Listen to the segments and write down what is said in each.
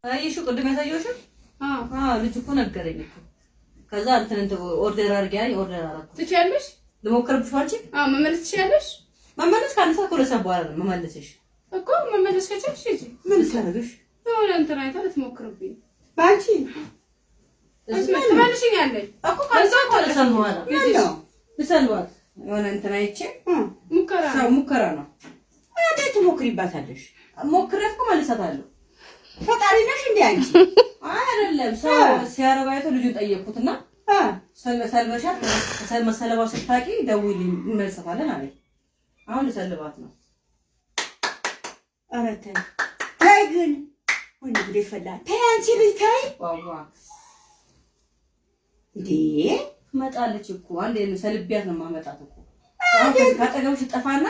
አየሽው ቅድም ያሳየሁሽን? አዎ። ልጅ እኮ ነገረኝ እኮ። ከዛ እንትን እንትን order አድርጊ አለኝ። Order አደረኩ። ትችያለሽ? ልሞክርብሽ አንቺ? አዎ፣ መመለስ ትችያለሽ? መመለስ ከ1 ሰዓት ከ2 ሰዓት በኋላ ነው መመለስሽ። እኮ መመለስ ከቻልሽ ሂጂ። ምን ታደርግሽ? የሆነ እንትን አይታ ልትሞክርብኝ። በአንቺ? ትመልሽኛለሽ? እኮ ከ1 ሰዓት ከ2 ሰዓት በኋላ። ምን ነው? ልሰልባት የሆነ እንትን አይቼ። ሙከራ። ሰው ሙከራ ነው። እንዴት ትሞክሪባታለሽ? ሞክሬያት እኮ መልሳታለሁ። ፈጣሪ ነሽ እንዴ አንቺ? አይ አይደለም፣ ሰው ሲያረባ አይቶ ልጁን ጠየቅኩትና ሰልበሻት መሰለባ ስታቂ ደውዪልኝ እንመልሳታለን አለኝ። አሁን ልሰልባት ነው። ኧረ ተይ ተይ ግን፣ ወይኔ ጉዴ ፈላ። ተይ አንቺ ልጅ ተይ። ዋዋ። እንዴ! ትመጣለች እኮ፣ አንዴ ሰልቢያት ነው የማመጣት እኮ። ካጠገብሽ ጠፋና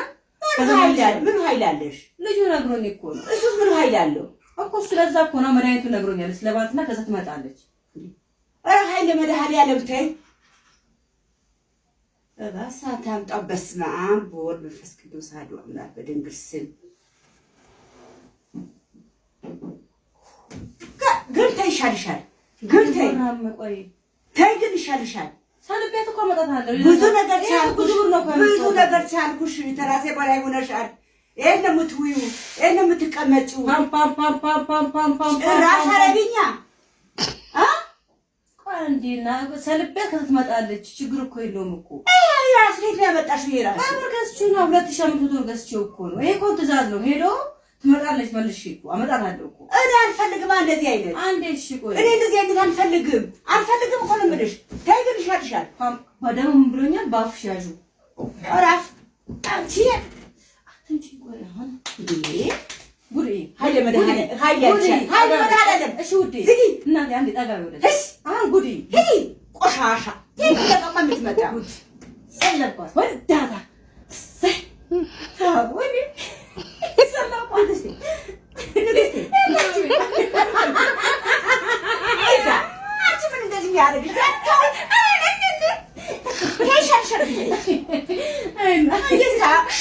ምን ኃይል አለሽ? ልጁ ነግሮኝ እኮ ነው። እሱስ ምን ኃይል አለው? እኮ እሱ ለዛ እኮ ነው መድኃኒቱ ነግሮኛል። ስለባትና ከዛ ትመጣለች። ኧረ ኃይለ መድኃኒዓለም ተይ። እባሳ ታምጣው። በስመ አብ ወወልድ መንፈስ ቅዱስ አሐዱ አምላክ በድንግል ስም ግን ተይ ይሻልሻል። ግን ተይ። ቆይ። ተይ ግን ይሻልሻል። ሰልቤት እኮ አመጣታለሁ። ብዙ ነገር ቻልኩሽ፣ ብዙ ብር ነው እኮ ብዙ ያመጣሁት። ነገር ቻልኩሽ። ተራሴ በላይ ሆነሻል። ይሄን ነው የምትውይው፣ ይሄን ነው የምትቀመጪው። ፓም ፓም ፓም ፓም ፓም ፓም ፓም። ጭራሽ አረብኛ አ ቆይ እንዴና ሰልቤት ከዛ ትመጣለች። ችግር እኮ የለውም እኮ። ራስ ቤት ነው ያመጣሽው። ይሄ ራስ በብር ገዝቼው ነው፣ 2500 ብር ገዝቼው እኮ ነው። ይሄ እኮ ትእዛዝ ነው። ሄዶ ትመጣለች። መልሼ እኮ አመጣታለሁ እኮ። እኔ አልፈልግም እንደዚህ አይነት። አንዴ እሺ ቆይ። እኔ እንደዚህ አይነት አልፈልግም፣ አልፈልግም እኮ ነው የምልሽ። ተይ ግን ይሻልሻል። ፓም በደምብ ብሎኛል። በአፍሽ ያዡ። እራፍ አንቺ። አትንቺ። ቆይ አሁን እንዴ! ጉዴ! ኃይለ መድኃኒዓለም፣ ኃይለ ኃይለ መድኃኒዓለም! እሺ ውዴ። ዝጊ። እናቴ አንዴ ጠጋ በይ ወደዚህ። እሺ። አሁን ጉዴ! ሂጂ ቆሻሻ፣ ይሄ ተቀማ የምትመጣ። ጉድ ሰለብኳት ወዳታ። እሰይ ወይኔ ሰለብኳት። ንግስቴ፣ ንግስቴ፣ ይዛ አንቺ ምን እንደዚህ የሚያደርግሽ? ተይ ይሻልሻል። እየሳቅሽ